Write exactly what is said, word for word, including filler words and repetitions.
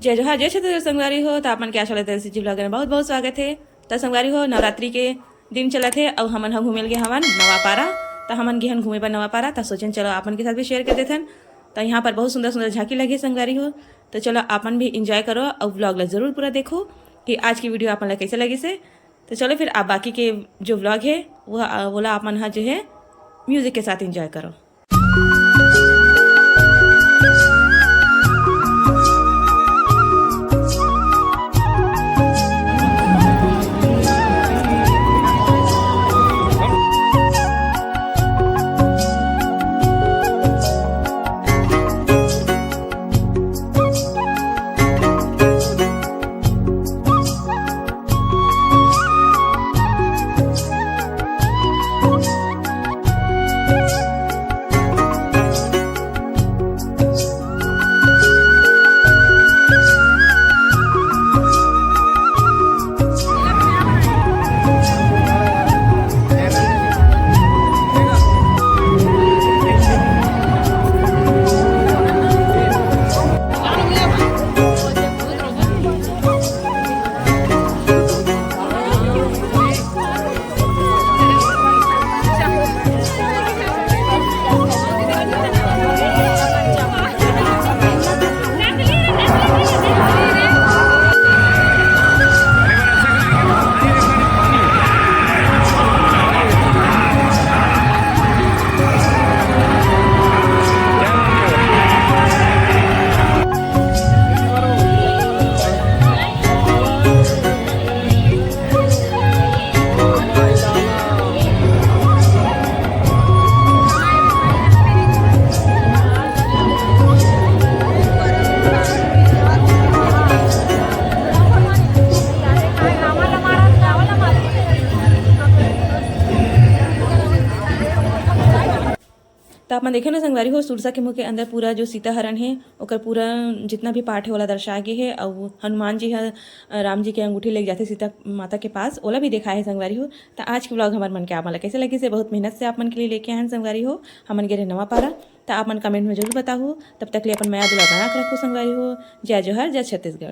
जय जोहार, जय छत्तीसगढ़ संगवारी हो। त आप मन के आशा लता एस जी vlog में बहुत बहुत स्वागत हे। त संगवारी हो, नवरात्रि के दिन चलत हे अउ हमन ह घूमे ल गे हवन नवापारा। त हमन गे हन घूमे बर नवापारा, त सोचेन चलो आप मन के साथ भी share कर देथन। त यहाँ पर बहुत सुंदर सुंदर झांकी लगे संगवारी हो। त चलो आप मन भी enjoy करो अउ vlog ला जरूर पूरा देखो कि आज की video आप मन ला कैसे लगिस हे। त चलो फिर आप बाकी के जो vlog हे वो, वोला आप मन ह जो है music के साथ enjoy करो। त आप मन देखे ना संगवारी हो, सुरसा के मुंह के अंदर पूरा जो सीता हरण हे, ओकर पूरा जितना भी part हे, ओला दर्शाए गे हे। अउ हनुमान जी ह, अ, राम जी के अंगूठी लेके जाथे सीता माता के पास, ओला भी देखाए हे संगवारी हो। त आज के vlog हमर मन के आप मन ला कैसे लगिस हे, बहुत मेहनत से आप मन के लिए लेके आए हन संगवारी हो। हमन गे रहे नवापारा, त आप मन comment में जरूर बताहू। तब तक ले अपन मया दुलार बना के रखो संगवारी हो। जय जोहार, जय छत्तीसगढ़।